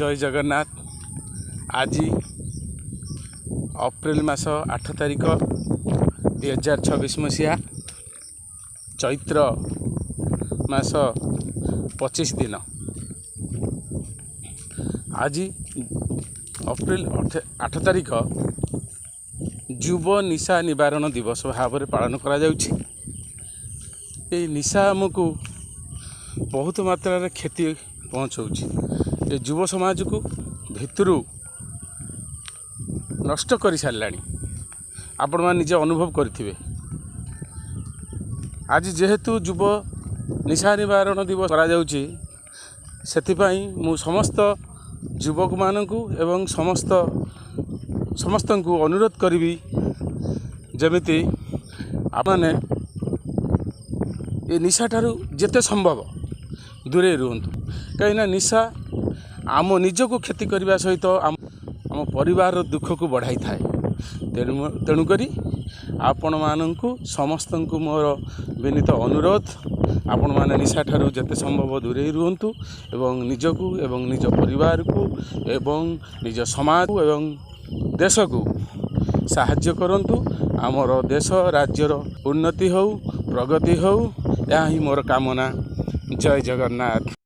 ଜୟ ଜଗନ୍ନାଥ। ଆଜି ଅପ୍ରିଲ ମାସ 8 ତାରିଖ, 2026 ମସିହା, ଚୈତ୍ର ମାସ 25 ଦିନ। ଆଜି ଅପ୍ରିଲ 8 ତାରିଖ ଯୁବ ନିଶା ନିବାରଣ ଦିବସ ଭାବରେ ପାଳନ କରାଯାଉଛି। ଏଇ ନିଶା ଆମକୁ ବହୁତ ମାତ୍ରାରେ କ୍ଷତି ପହଞ୍ଚଉଛି। ଏ ଯୁବ ସମାଜକୁ ଭିତରୁ ନଷ୍ଟ କରିସାରିଲାଣି। ଆପଣମାନେ ନିଜେ ଅନୁଭବ କରିଥିବେ। ଆଜି ଯେହେତୁ ଯୁବ ନିଶା ନିବାରଣ ଦିବସ କରାଯାଉଛି, ସେଥିପାଇଁ ମୁଁ ସମସ୍ତ ଯୁବକମାନଙ୍କୁ ଏବଂ ସମସ୍ତଙ୍କୁ ଅନୁରୋଧ କରିବି, ଯେମିତି ଆପଣମାନେ ଏ ନିଶାଠାରୁ ଯେତେ ସମ୍ଭବ ଦୂରେଇ ରୁହନ୍ତୁ। କାହିଁକିନା ନିଶା ଆମ ନିଜକୁ କ୍ଷତି କରିବା ସହିତ ଆମ ପରିବାରର ଦୁଃଖକୁ ବଢ଼ାଇଥାଏ। ତେଣୁକରି ଆପଣମାନଙ୍କୁ ସମସ୍ତଙ୍କୁ ମୋର ବିନୀତ ଅନୁରୋଧ, ଆପଣମାନେ ନିଶାଠାରୁ ଯେତେ ସମ୍ଭବ ଦୂରେଇ ରୁହନ୍ତୁ ଏବଂ ନିଜକୁ ଏବଂ ନିଜ ପରିବାରକୁ ଏବଂ ନିଜ ସମାଜକୁ ଏବଂ ଦେଶକୁ ସାହାଯ୍ୟ କରନ୍ତୁ। ଆମର ଦେଶ ରାଜ୍ୟର ଉନ୍ନତି ହେଉ, ପ୍ରଗତି ହେଉ, ଏହା ହିଁ ମୋର କାମନା। ଜୟ ଜଗନ୍ନାଥ।